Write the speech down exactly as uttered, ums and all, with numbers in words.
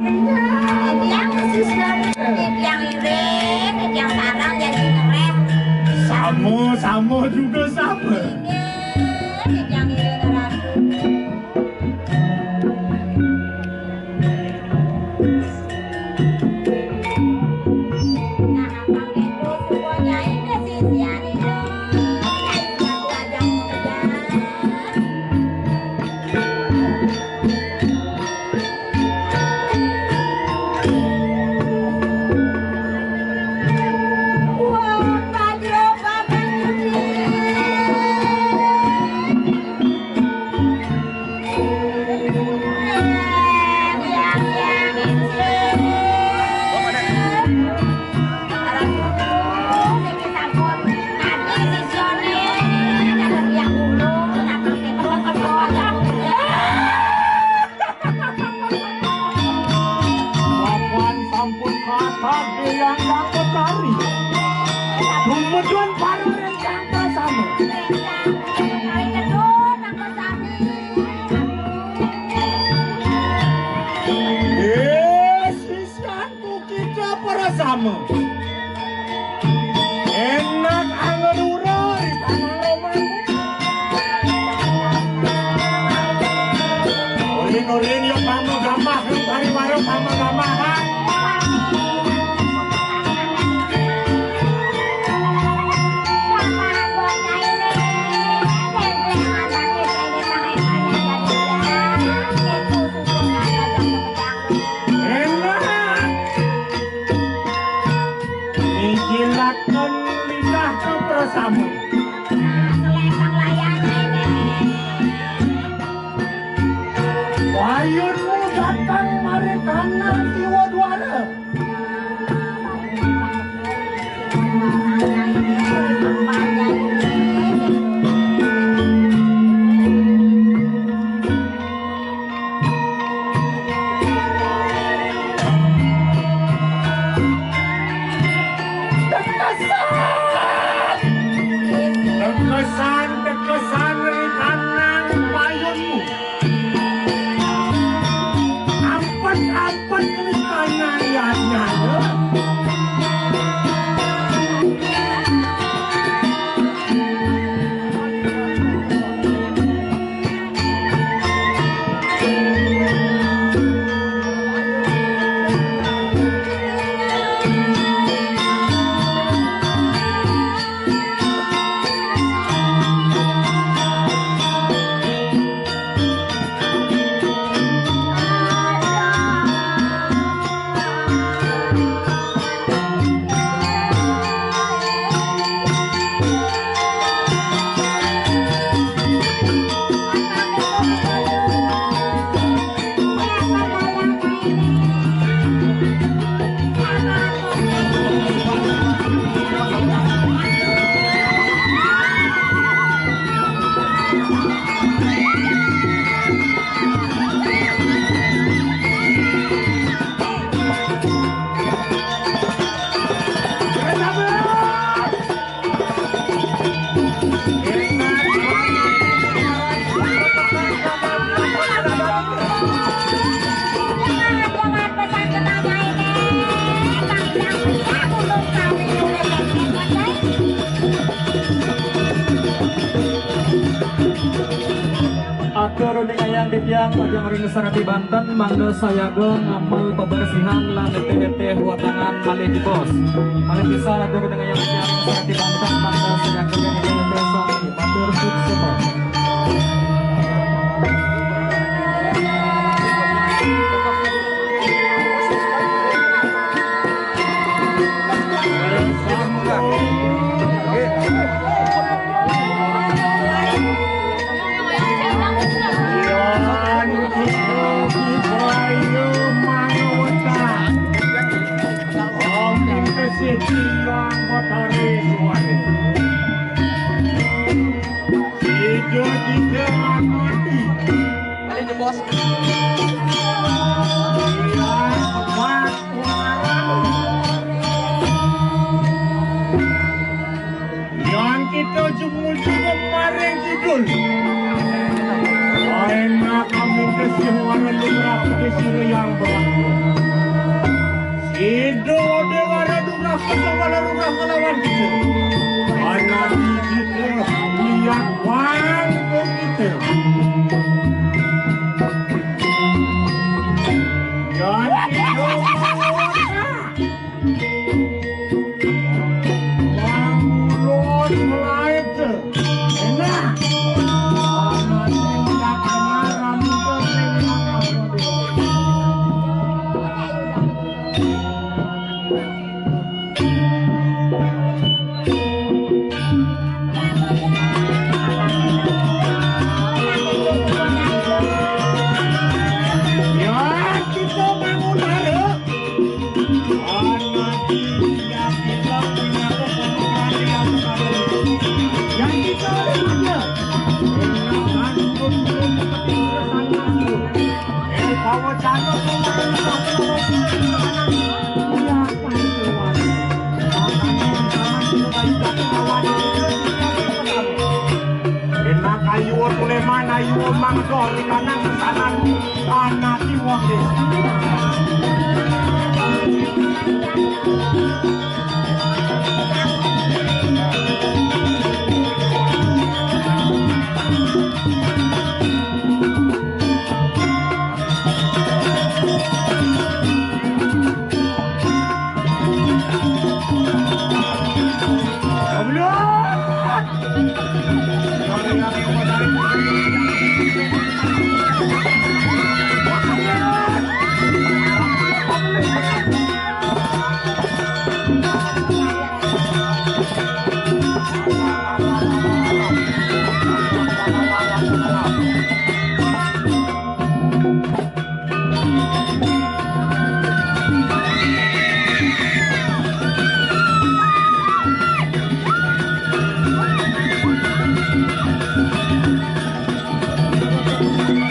Titiang khusus banget, titiang iring, titiang sarang jadi ngerem. Sama, sama juga sama. Titiang iring ngerem. Nah, abang itu semuanya ini sih, si Ari itu. Nyai sudah belajar muda. Papan sampun kathah Eyang Dang Betari. Dumedun para rencang prasama. Eh, sisyanku kita prasama. Enak angelura di tanah Roman. Urin-urin yuk pamagamah, yuk pariwara pamagamahan. Enak. Ngijilaken lidah keprasama. Wayunmu dateng mari kanan kiwa duara. Tekesan, tekesan, tekesan ri kanan payunmu. Ampet, ampet ri kanan yadnya. Atur uning ayang titiang pajeng ring sarati banten, mangda sayaga ngamel pabersihan lan nitih-nitih wetangan malih jebos. Malih pisan atur uning ayang titiang sarati banten, mangda sayaga nitih-nitih sami. Matur suksma. Sida kita amati. Balik deh, Bos. Iya, tepat. Yang kita jumul juga maring kidul. Lain kami kesih warna lumrah kesih yang berlaku. Ngelawan kita. Anak kita lihat wang kita. Dan kita Bangun melayu. Enak. Ya, kita bangun melayu. Anak tidak kita punya keponakan yang baru. Yang kita ada. Enak kan, belum, belum, belum, belum. Eh, bawa jatuh, bawa jatuh. Iya, apa itu, Wan? Makanya di sana kita banyak jatuh, Wan. Enak ayu tuleman, ayu omang doh di kanan kesanan, tanah di wong desa.